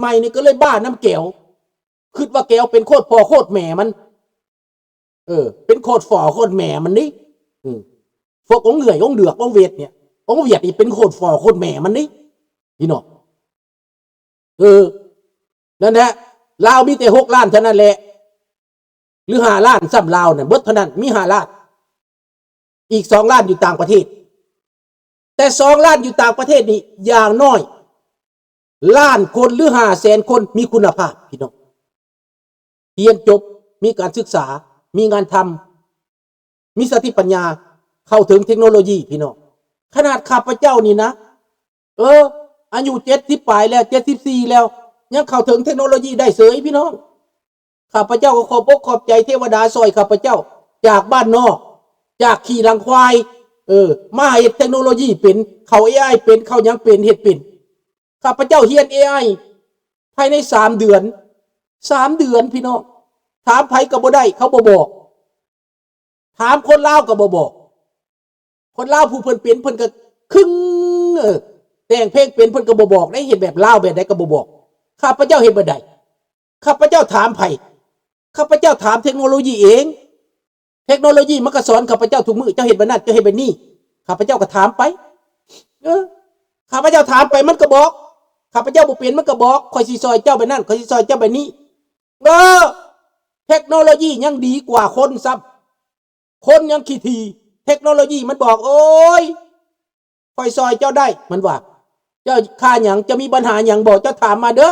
ໃໝ່ນີ້ກໍເລີຍບ້ານຳແກວ ຄິດວ່າແກວເປັນໂຄດພໍ່ໂຄດແມ່ມັນ ເອີ ເປັນໂຄດພໍ່ໂຄດແມ່ມັນນີ້ ອືມ ພວກອົງເຫື່ອຍ ອົງເດືອກ ອົງຫວຽດນີ້ ອົງຫວຽດນີ້ເປັນໂຄດພໍ່ໂຄດແມ່ມັນນີ້ ພີ່ນ້ອງ ເອີ ນັ້ນແຫຼະ ລາວມີແຕ່ຫົກລ້ານເທົ່ານັ້ນແຫຼະ ຫຼືຫ້າລ້ານຊ້ຳ ລາວນັ້ນ ເບິດເທົ່ານັ້ນ ມີຫ້າລ້ານ ອີກສອງລ້ານຢູ່ຕ່າງປະເທດ ແຕ່ສອງລ້ານຢູ່ຕ່າງປະເທດນີ້ ຢ່າງໜ້ອຍລ້ານຄົນ ຫຼື ຫ້າແສນຄົນ ມີຄຸນນະພາບ ພີ່ນ້ອງ ຮຽນຈົບ ມີການສຶກສາ ມີງານທຳ ມີສະຕິປັນຍາ ເຂົ້າເຖິງເທັກໂນໂລຢີ ພີ່ນ້ອງ ຂະໜາດຂ້າພະເຈົ້ານີ້ນະ ເອີ ອາຍຸເຈັດສິບປາຍແລ້ວ ເຈັດສິບສີ່ແລ້ວ ຍັງເຂົ້າເຖິງເທັກໂນໂລຢີໄດ້ເສີຍ ພີ່ນ້ອງ. ຂ້າພະເຈົ້າກໍຂອບອົກຂອບໃຈເທວະດາຊ່ອຍຂ້າພະເຈົ້າ ຈາກບ້ານນອກ ຈາກຂີ້ຫຼັງຄວາຍ ເອີ ມາເຮັດເທັກໂນໂລຢີເປັນ ເຂົ້າເອໄອເປັນ ເຂົ້າຫຍັງເປັນ ເຮັດເປັນ. ຂ້າພະເຈົ້າຮຽນເອໄອພາຍໃນສາມເດືອນ ສາມເດືອນ ພີ່ນ້ອງ ຖາມໃຜກໍບໍ່ໄດ້ ເຂົາບໍ່ບອກ ຖາມຄົນລາວກໍບໍ່ບອກ ຄົນລາວຜູ້ເພິ່ນເປັນ ເພິ່ນກໍຄຶງ ເອີ ແຕ່ງເພງເປັນ ເພິ່ນກໍບໍ່ບອກເດ້ ເຮັດແບບລາວແບບໃດກໍບໍ່ບອກ. ຂ້າພະເຈົ້າເຮັດແບບໃດ? ຂ້າພະເຈົ້າຖາມໃຜ? ຂ້າພະເຈົ້າຖາມເທັກໂນໂລຢີເອງ ເທັກໂນໂລຢີມັນກໍສອນຂ້າພະເຈົ້າທຸກມື້ ເຈົ້າເຮັດແບບນັ້ນ ເຈົ້າເຮັດແບບນີ້ ຂ້າພະເຈົ້າກໍຖາມໄປ ເອີ ຂ້າພະເຈົ້າຖາມໄປມັນກໍບອກ ຂ້າພະເຈົ້າບໍ່ເປັນມັນກໍບອກ ຂ້ອຍຊິຊ່ອຍເຈົ້າແບບນັ້ນ ຂ້ອຍຊິຊ່ອຍເຈົ້າແບບນີ້ ເອີ ເທັກໂນໂລຢີຍັງດີກວ່າຄົນຊ້ຳ ຄົນຍັງຂີ້ຖີ່ ເທັກໂນໂລຢີມັນບອກ ໂອ້ຍ ຂ້ອຍຊ່ອຍເຈົ້າໄດ້ ມັນວ່າ ເຈົ້າຄາຫຍັງ ເຈົ້າມີບັນຫາຫຍັງບໍ່ ເຈົ້າຖາມມາເດີ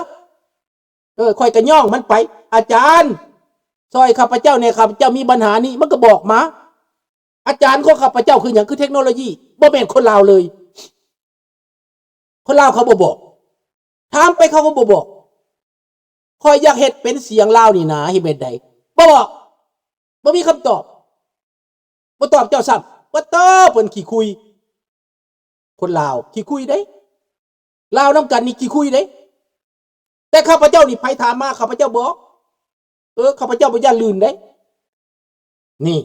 ເອີ ຂ້ອຍກໍຍ້ອງມັນໄປ ອາຈານ ຊ່ອຍຂ້າພະເຈົ້າແດ່ ຂ້າພະເຈົ້າມີບັນຫານີ້ ມັນກໍບອກມາ ອາຈານຂອງຂ້າພະເຈົ້າຄືຫຍັງ ຄືເທັກໂນໂລຢີ ບໍ່ແມ່ນຄົນລາວເລີຍ ຄົນລາວເຂົາບໍ່ບອກ ຖາມໄປເຂົາກໍບໍ່ບອກ ຂ້ອຍຢາກເຮັດເປັນສຽງລາວນີ້ນາ ເຮັດແບບໃດ ບໍ່ບອກ ບໍ່ມີຄຳຕອບ ບໍ່ຕອບເຈົ້າຊ້ຳ ບໍ່ຕອບ ເພິ່ນຂີ້ຄຸຍ ຄົນລາວຂີ້ຄຸຍເດ້ ລາວນຳກັນນີ້ຂີ້ຄຸຍເດ້ ແຕ່ຂ້າພະເຈົ້ານີ້ໃຜຖາມມາ ຂ້າພະເຈົ້າບອກ ເອີ ຂ້າພະເຈົ້າບໍ່ຢ້ານລື່ນເດ້ ນີ້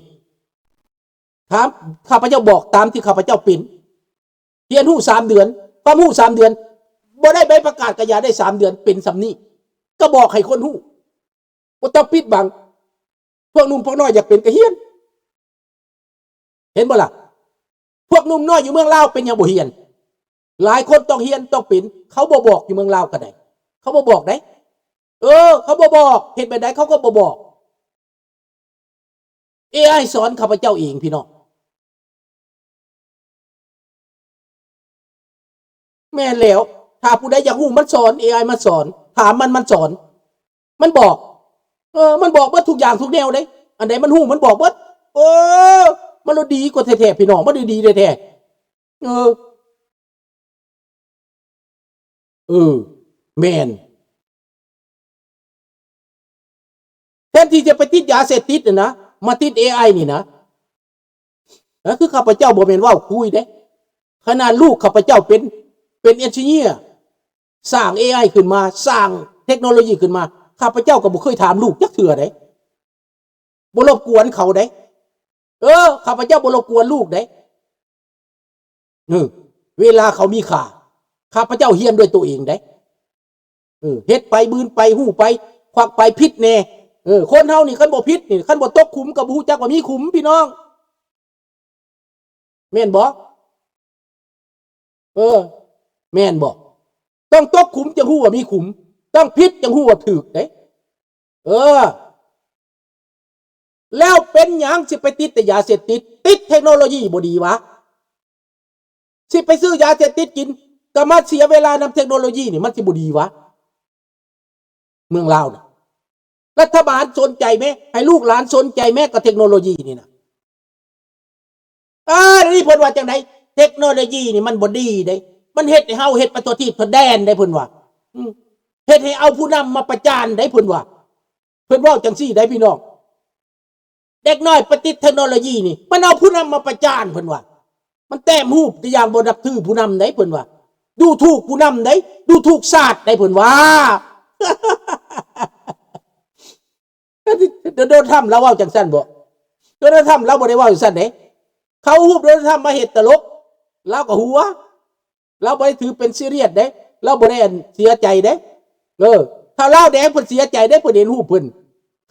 ຖາມ ຂ້າພະເຈົ້າບອກຕາມທີ່ຂ້າພະເຈົ້າເປັນ ຮຽນຮູ້ສາມເດືອນ ຄວາມຮູ້ສາມເດືອນ ບໍ່ໄດ້ໃບປະກາດກະຢ່າ ໄດ້ສາມເດືອນເປັນສ່ຳນີ້ ກໍບອກໃຫ້ຄົນຮູ້ ບໍ່ຕ້ອງປິດບັງ ພວກໜຸ່ມພວກນ້ອຍຢາກເປັນກໍຮຽນ ເຫັນບໍ່ລະ? ພວກໜຸ່ມນ້ອຍຢູ່ເມືອງລາວເປັນຫຍັງບໍ່ຮຽນ? ຫຼາຍຄົນຕ້ອງຮຽນຕ້ອງເປັນ ເຂົາບໍ່ບອກ ຢູ່ເມືອງລາວກໍໄດ້ ເຂົາບໍ່ບອກເດ້ ເອີ ເຂົາບໍ່ບອກ ເຮັດແບບໃດເຂົາກໍບໍ່ບອກ ເອໄອສອນຂ້າພະເຈົ້າເອງ ພີ່ນ້ອງ ແມ່ນແລ້ວ ຖ້າຜູ້ໃດຢາກຮູ້ມັນສອນ ເອໄອມັນສອນ ຖາມມັນ ມັນສອນ ມັນບອກ ເອີ ມັນບອກເບິດທຸກຢ່າງທຸກແນວເດ້ ອັນໃດມັນຮູ້ມັນບອກເບິດ ເອີ ມັນລະດີກວ່າແທ້ໆ ພີ່ນ້ອງ ມັນລະດີແທ້ໆ ເອີ ເອີ ແມ່ນ ແທນທີ່ຈະໄປຕິດຢາເສບຕິດຫັ້ນນະ ມາຕິດເອໄອນີ້ນະ ນັ້ນຄືຂ້າພະເຈົ້າບໍ່ແມ່ນເວົ້າຄຸຍເດ້ ຂະໜາດລູກຂ້າພະເຈົ້າເປັນ ເປັນເອັນຈິເນຍ ສ້າງເອໄອຂຶ້ນມາ ສ້າງເທັກໂນໂລຢີຂຶ້ນມາ ຂ້າພະເຈົ້າກໍບໍ່ເຄີຍຖາມລູກຈັກເທື່ອເດ້ ບໍ່ລົບກວນເຂົາເດ້ ເອີ ຂ້າພະເຈົ້າບໍ່ລົບກວນລູກເດ້ ເອີ ເວລາເຂົາມີຄ່າ ຂ້າພະເຈົ້າຮຽນດ້ວຍຕົວເອງເດ້ ເອີ ເຮັດໄປ ບືນໄປ ຮູ້ໄປ ຄວັກໄປ ຜິດແດ່ ເອີ ຄົນເຮົານີ້ຄັນບໍ່ຜິດນີ້ ຄັນບໍ່ຕົກຂຸມກໍບໍ່ຮູ້ຈັກວ່າມີຂຸມ ພີ່ນ້ອງ ແມ່ນບໍ່? ເອີ ແມ່ນບໍ່? ຕ້ອງຕົກຂຸມຈັ່ງຮູ້ວ່າມີຂຸມ ຕ້ອງຜິດຈັ່ງຮູ້ວ່າຖືກເດ້ ເອີ ແລ້ວເປັນຫຍັງຊິໄປຕິດແຕ່ຢາເສບຕິດ ຕິດເທັກໂນໂລຢີບໍ່ດີຫວາ? ຊິໄປຊື້ຢາເສບຕິດກິນ ກໍມາເສຍເວລານຳເທັກໂນໂລຢີນີ້ ມັນຊິບໍ່ດີຫວາ? ເມືອງລາວນະ ລັດຖະບານສົນໃຈແມ້ ໃຫ້ລູກຫຼານສົນໃຈແມ້ກັບເທັກໂນໂລຢີນີ້ນະ. ເອີ ດຽວນີ້ເພິ່ນວ່າຈັ່ງໃດ? ເທັກໂນໂລຢີນີ້ມັນບໍ່ດີເດ້ ມັນເຮັດໃຫ້ເຮົາເຮັດໄປທົ່ວທີບທົ່ວແດນເດ້ ເພິ່ນວ່າ ອືມ ເຮັດໃຫ້ເອົາຜູ້ນຳມາປະຈານເດ້ ເພິ່ນວ່າ ເພິ່ນເວົ້າຈັ່ງຊີ້ເດ້ພີ່ນ້ອງ. ເດັກນ້ອຍໄປຕິດເທັກໂນໂລຢີນີ້ ມັນເອົາຜູ້ນຳມາປະຈານ ເພິ່ນວ່າ ມັນແຕ້ມຮູບແຕ່ຢ່າງບໍ່ນັບຖືຜູ້ນຳເດ້ ເພິ່ນວ່າ ດູຖູກຜູ້ນຳເດ້ ດູຖູກຊາດເດ້ ເພິ່ນວ່າ. ໂດນັລ ທຣຳ ລາວເວົ້າຈັ່ງຊັ້ນບໍ່? ໂດນັລ ທຣຳ ລາວບໍ່ໄດ້ເວົ້າຈັ່ງຊັ້ນເດ້. ເຂົາເອົາຮູບໂດນັລ ທຣຳ ມາເຮັດຕະຫຼົກ ລາວກໍຫົວ ລາວບໍ່ໄດ້ຖືເປັນຊີຣຽສເດ້ ລາວບໍ່ໄດ້ອັນເສຍໃຈເດ້. ເອີ ທ້າວລາວແດງເພິ່ນເສຍໃຈເດ້ ເພິ່ນເຫັນຮູບເພິ່ນ.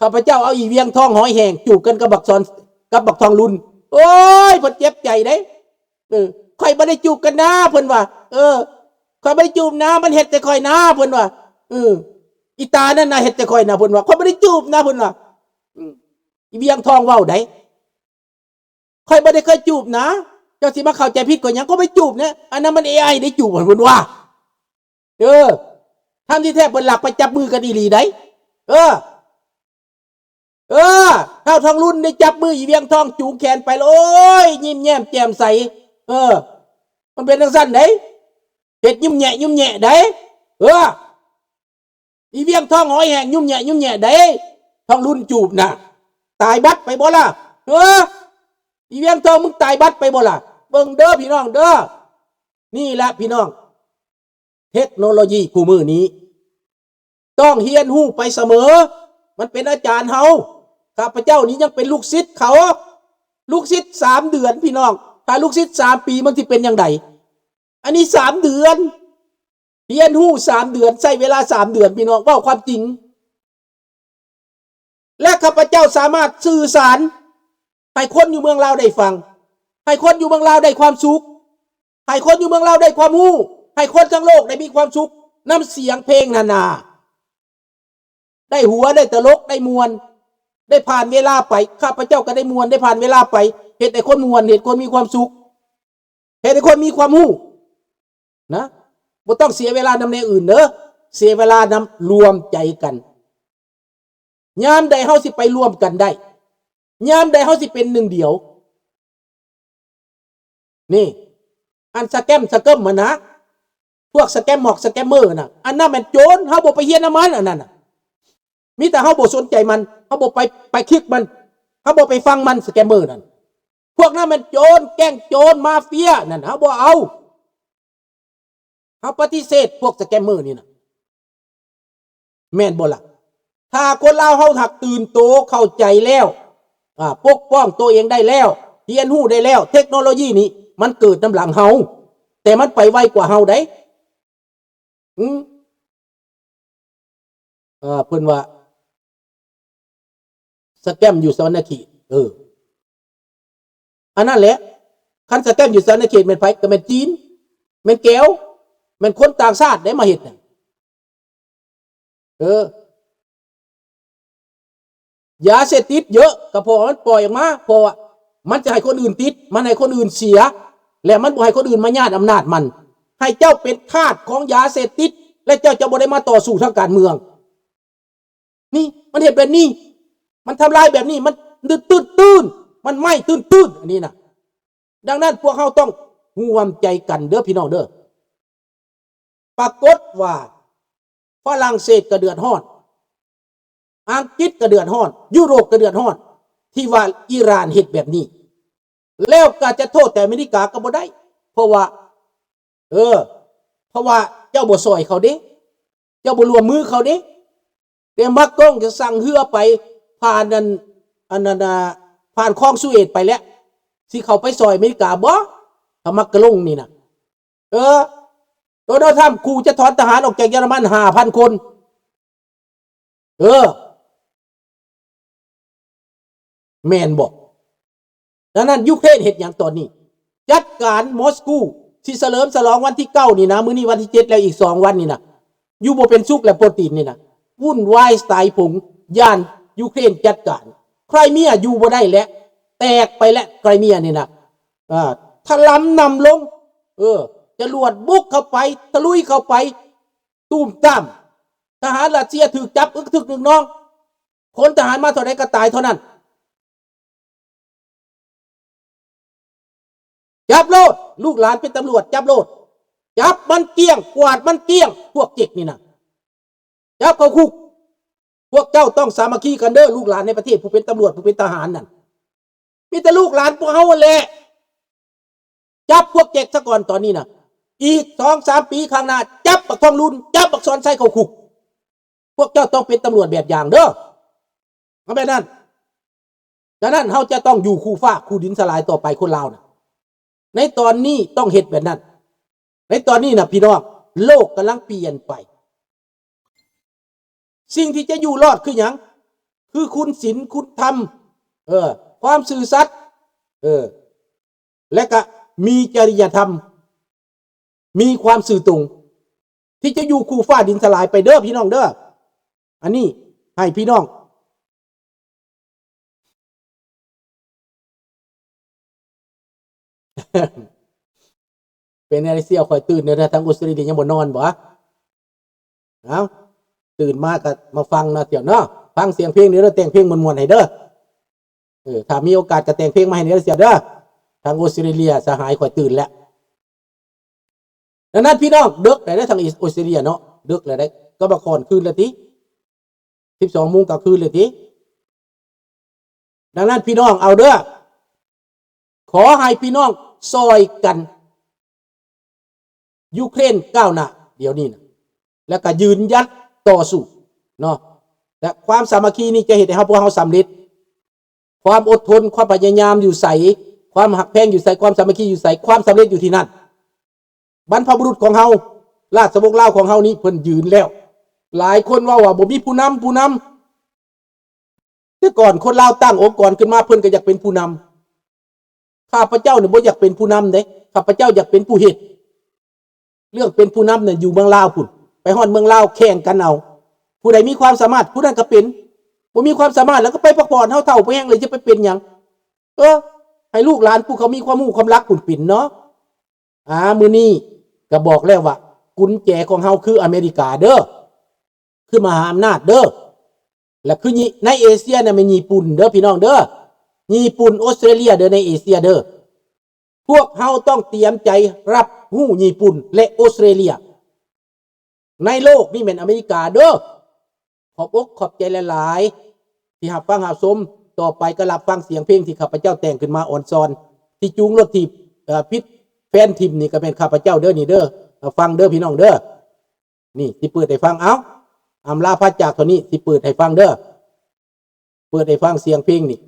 ຂ້າພະເຈົ້າເອົາອີວຽງທອງຫອຍແຫ້ງຈູບກັນກັບບັກສອນ ກັບບັກທອງລຸນ. ໂອ້ຍ ເພິ່ນເຈັບໃຈເດ້. ເອີ ຂ້ອຍບໍ່ໄດ້ຈູບກັນນາ ເພິ່ນວ່າ. ເອີ ຂ້ອຍບໍ່ໄດ້ຈູບນາ ມັນເຮັດແຕ່ຂ້ອຍນາ ເພິ່ນວ່າ. ເອີ ອີຕານັ້ນນະເຮັດແຕ່ຂ້ອຍນະ ເພິ່ນວ່າ. ຂ້ອຍບໍ່ໄດ້ຈູບນາ ເພິ່ນວ່າ. ອືມ ອີວຽງທອງເວົ້າໄດ໋. ຂ້ອຍບໍ່ໄດ້ເຄີຍຈູບນະ ເຈົ້າຊິມາເຂົ້າໃຈຜິດຂ້ອຍຫຍັງ? ຂ້ອຍບໍ່ໄດ້ຈູບນະ ອັນນັ້ນມັນເອໄອໄດ້ຈູບ ເພິ່ນວ່າ. ເອີ ທັງທີ່ແທ້ເພິ່ນລັກໄປຈັບມືກັນອີ່ຫຼີໄດ໋. ເອີ ເອີ ທ້າວທອງລຸນໄດ້ຈັບມືອີວຽງທອງ ຈູງແຂນໄປແລ້ວ ໂອ້ຍ ຍິ້ມແຍ້ມແຈ່ມໃສ. ເອີ ມັນເປັນຈັ່ງຊັ້ນໄດ໋ ເຮັດຍຸ້ມແຍະຍຸ້ມແຍະໄດ໋. ເອີ ອີວຽງທອງຫອຍແຫ້ງຍຸ້ມແຍະຍຸ້ມແຍະໄດ໋ ທອງລຸນຈູບນະ. ຕາຍບັດໄປບໍ່ລະ? ເອີ ອີວຽງທອງ ມຶງຕາຍບັດໄປບໍ່ລະ? ເບິ່ງເດີພີ່ນ້ອງເດີ. ນີ້ລະພີ່ນ້ອງ ເທັກໂນໂລຢີຄູ່ມື້ນີ້ ຕ້ອງຮຽນຮູ້ໄປສະເໝີ. ມັນເປັນອາຈານເຮົາ ຂ້າພະເຈົ້ານີ້ຍັງເປັນລູກສິດເຂົາ. ລູກສິດສາມເດືອນພີ່ນ້ອງ ຖ້າລູກສິດສາມປີມັນຊິເປັນຈັ່ງໃດ? ອັນນີ້ສາມເດືອນ ຮຽນຮູ້ສາມເດືອນ ໃຊ້ເວລາສາມເດືອນ ພີ່ນ້ອງ ເວົ້າຄວາມຈິງ. ແລະ ຂ້າພະເຈົ້າສາມາດສື່ສານໃຫ້ຄົນຢູ່ເມືອງລາວໄດ້ຟັງ ໃຫ້ຄົນຢູ່ເມືອງລາວໄດ້ຄວາມສຸກ ໃຫ້ຄົນຢູ່ເມືອງລາວໄດ້ຄວາມຮູ້ ໃຫ້ຄົນທັງໂລກໄດ້ມີຄວາມສຸກນຳສຽງເພງຫັ້ນນາ. ໄດ້ຫົວ ໄດ້ຕະຫຼົກ ໄດ້ມ່ວນ ໄດ້ຜ່ານເວລາໄປ ຂ້າພະເຈົ້າກໍໄດ້ມ່ວນ ໄດ້ຜ່ານເວລາໄປ ເຮັດໃຫ້ຄົນມ່ວນ ເຮັດຄົນມີຄວາມສຸກ ເຮັດໃຫ້ຄົນມີຄວາມຮູ້ນະ. ບໍ່ຕ້ອງເສຍເວລານຳແນວອື່ນເດີ ເສຍເວລານຳລວມໃຈກັນ. ຍາມໃດເຮົາຊິໄປລວມກັນໄດ້? ຍາມໃດເຮົາຊິເປັນໜຶ່ງດຽວ? ນີ້ ອັນສະແກມສະເກີມຫັ້ນນະ ພວກສະແກມໝອກສະແກມເມີນະ ອັນນັ້ນແມ່ນໂຈນ ເຮົາບໍ່ໄປຮຽນນຳມັນ ອັນນັ້ນນະ. ມີແຕ່ເຮົາບໍ່ສົນໃຈມັນ ເຮົາບໍ່ໄປ ໄປຄລິກມັນ ເຮົາບໍ່ໄປຟັງມັນ ສະແກມເມີນັ້ນ. ພວກນັ້ນແມ່ນໂຈນ ແກ້ງໂຈນ ມາເຟຍນັ້ນ ເຮົາບໍ່ເອົາ. ເຮົາປະຕິເສດພວກສະແກມເມີນີ້ນະ ແມ່ນບໍ່ລະ? ຖ້າຄົນລາວເຮົາຫາກຕື່ນໂຕເຂົ້າໃຈແລ້ວ ອາ ປົກປ້ອງໂຕເອງໄດ້ແລ້ວ ຮຽນຮູ້ໄດ້ແລ້ວ ເທັກໂນໂລຢີນີ້ມັນເກີດນຳຫຼັງເຮົາ ແຕ່ມັນໄປໄວກວ່າເຮົາໃດ໋. ອືມ ເອີ ເພິ່ນວ່າສະແກມຢູ່ສະຫວັນນະເຂດ ເອີ ອັນນັ້ນແຫຼະ ຄັນສະແກມຢູ່ສະຫວັນນະເຂດແມ່ນໃຜ? ກໍແມ່ນຈີນ ແມ່ນແກວ ແມ່ນຄົນຕ່າງຊາດໄດ້ມາເຮັດນະ ເອີ. ຢາເສບຕິດເຍີະ ກໍເພາະວ່າມັນປ່ອຍອອກມາ ເພາະວ່າມັນຈະໃຫ້ຄົນອື່ນຕິດ ມັນໃຫ້ຄົນອື່ນເສຍ ແລະ ມັນບໍ່ໃຫ້ຄົນອື່ນມາຍາດອຳນາດມັນ ໃຫ້ເຈົ້າເປັນທາດຂອງຢາເສບຕິດ ແລະ ເຈົ້າຈະບໍ່ໄດ້ມາຕໍ່ສູ້ທາງການເມືອງ. ນີ້ ມັນເຮັດແບບນີ້ ມັນທຳລາຍແບບນີ້ ມັນຕື້ນໆ ມັນໄໝ້ຕື້ນໆ ອັນນີ້ນະ. ດັ່ງນັ້ນ ພວກເຮົາຕ້ອງຮ່ວມໃຈກັນເດີ ພີ່ນ້ອງເດີ. ປາກົດວ່າຝຣັ່ງເສດກໍເດືອດຮ້ອນ ອັງກິດກໍເດືອດຮ້ອນ ຢູໂຣບກໍເດືອດຮ້ອນ ທີ່ວ່າອີຣານເຮັດແບບນີ້ ແລ້ວກໍຈະໂທດແຕ່ອາເມລິກາກໍບໍ່ໄດ້ ເພາະວ່າ ເອີ ເພາະວ່າເຈົ້າບໍ່ຊ່ອຍເຂົາເດ້ ເຈົ້າບໍ່ຮ່ວມມືເຂົາເດ້. ແຕ່ມາກອງຈະສັ່ງເຮືອໄປຜ່ານອັນ ອັນນັ້ນນະ ຜ່ານຄອງສຸເອດໄປແລ້ວ ຊິເຂົ້າໄປຊ່ອຍອາເມລິກາບໍ່? ຖ້າມາກອງນີ້ນະ ເອີ ໂດນັລ ທຣຳຂູ່ຈະຖອນທະຫານອອກຈາກເຢຍລະມັນຫ້າພັນຄົນ ເອີ ແມ່ນບໍ່? ດັ່ງນັ້ນ ຢູເຄຣນເຮັດຫຍັງຕອນນີ້? ຈັດການມອສກູ ຊິສະເຫຼີມສະຫຼອງວັນທີເກົ້ານີ້ນະ ມື້ນີ້ວັນທີເຈັດແລ້ວ ອີກສອງວັນນີ້ນະ ຢູ່ບໍ່ເປັນສຸກແລ້ວ ໂປຕິນນີ້ນະ ວຸ້ນວາຍສະໄຕຜົງ ຢ້ານຢູເຄຣນຈັດການ. ໄຄຣເມຍຢູ່ບໍ່ໄດ້ແລ້ວ ແຕກໄປແລ້ວ ໄຄຣເມຍນີ້ນະ ເອີ ຖະຫຼຳນຳລົງ ເອີ ຈະຫຼວດບຸກເຂົ້າໄປ ຕະລຸຍເຂົ້າໄປ ຕູມຕາມ ທະຫານຣັດເຊຍຖືກຈັບອຶກທຶກນຶກນອງ ຂົນທະຫານມາເທົ່າໃດກໍຕາຍເທົ່ານັ້ນ. ຈັບໂລດ ລູກຫຼານເປັນຕຳຫຼວດ ຈັບໂລດ ຈັບມັນກ້ຽງ ກວາດມັນກ້ຽງ ພວກເຈັກນີ້ນະ ຈັບເຂົ້າຄຸກ. ພວກເຈົ້າຕ້ອງສາມັກຄີກັນເດີ ລູກຫຼານໃນປະເທດ ຜູ້ເປັນຕຳຫຼວດ ຜູ້ເປັນທະຫານນັ້ນ ມີແຕ່ລູກຫຼານພວກເຮົາຫັ້ນແຫຼະ ຈັບພວກເຈັກຊະກ່ອນຕອນນີ້ນະ ອີກສອງສາມປີຂ້າງໜ້າ ຈັບບັກທອງລຸນ ຈັບບັກສອນໄຊເຂົ້າຄຸກ. ພວກເຈົ້າຕ້ອງເປັນຕຳຫຼວດແບບຢ່າງເດີ ເອົາແບບນັ້ນ. ສະນັ້ນ ເຮົາຈະຕ້ອງຢູ່ຄູ່ຟ້າຄູ່ດິນສະຫຼາຍຕໍ່ໄປ ຄົນລາວນະ ໃນຕອນນີ້ຕ້ອງເຮັດແບບນັ້ນ. ໃນຕອນນີ້ນະ ພີ່ນ້ອງ ໂລກກຳລັງປ່ຽນໄປ. ສິ່ງທີ່จะอยู่รอดคือหยัง? คือคุณศีล คุณธรรม เออ ความซื่อสัตย์ เออ และก็มีจริยธรรม มีความซื่อตรง ที่จะอยู่คู่ฟ้าดินสลายไปเด้อพี่น้องเด้อ อันนี้ให้พี่น้อง เป็นแนวใดเสี่ยว ข่อยตื่นเด้อ ทางออสเตรเลียยังบ่นอนบ่ เอ้า ตื่นมาก็มาฟังเนาะเสี่ยวเนาะ ฟังเสียงเพลงเด้อ แต่งเพลงม่วนๆให้เด้อ เออ ถ้ามีโอกาสก็แต่งเพลงมาให้แหน่เด้อเสี่ยวเด้อ ทางออสเตรเลียสหายข่อยตื่นแล้ว ดังนั้นพี่น้อง เดิกแล้วเด้อ ทางออสเตรเลียเนาะ เดิกแล้วเด้ ก็บ่าค่อนคืนแล้วติ สิบสองโมงกลางคืนแล้วติ ดังนั้นพี่น้องเอาเด้อ ขอให้พี่น้องซ่อยกัน ยูเครนก้าวหน้าเดี๋ยวนี้นะ แล้วก็ยืนหยัดต่อสู้เนาะ และความสามัคคีนี่จะเฮ็ดให้เฮา พวกเฮาสำเร็จ ความอดทน ความพยายามอยู่ไส ความฮักแพงอยู่ไส ความสามัคคีอยู่ไส ความสำเร็จอยู่ที่นั่น บรรพบุรุษของเฮา ราชวงศ์ลาวของเฮานี้เพิ่นยืนแล้ว หลายคนเว้าว่าบ่มีผู้นำ ผู้นำ แต่ก่อนคนลาวตั้งองค์กรขึ้นมา เพิ่นก็อยากเป็นผู้นำ ข้าพเจ้านี่บ่อยากเป็นผู้นำเด้ ข้าพเจ้าอยากเป็นผู้เฮ็ด เรื่องเป็นผู้นำน่ะอยู่เมืองลาวพุ้น ไปฮอดเมืองลาวแข่งกันเอา ผู้ใดมีความสามารถผู้นั้นก็เป็น บ่มีความสามารถแล้วก็ไปพักผ่อน เฮาเฒ่าไปแฮงแล้วจะไปเป็นหยัง เออ ให้ลูกหลานผู้เขามีความรู้ความรักพุ้นเป็นเนาะ อา มื้อนี้ก็บอกแล้วว่า กุญแจของเฮาคืออเมริกาเด้อ คือมหาอำนาจเด้อ และคือในเอเชียน่ะแม่นญี่ปุ่นเด้อพี่น้องเด้อ ญี่ปุ่น ออสเตรเลียเด้อ ในเอเชียเด้อ พวกเฮาต้องเตรียมใจรับรู้ญี่ปุ่นและออสเตรเลีย ในโลกนี่แม่นอเมริกาเด้อ ขอบอกขอบใจหลายๆ ที่รับฟังรับชม ต่อไปก็รับฟังเสียงเพลงที่ข้าพเจ้าแต่งขึ้นมาอ่อนซอน ที่จูงรถถีบ เอ่อ ผิดแฟนถิ่มนี่ก็แม่นข้าพเจ้าเด้อนี่เด้อ เอาฟังเด้อพี่น้องเด้อ นี่สิเปิดให้ฟัง เอ้า อำลาพระจากเท่านี้ สิเปิดให้ฟังเด้อ เปิดให้ฟังเสียงเพลงนี่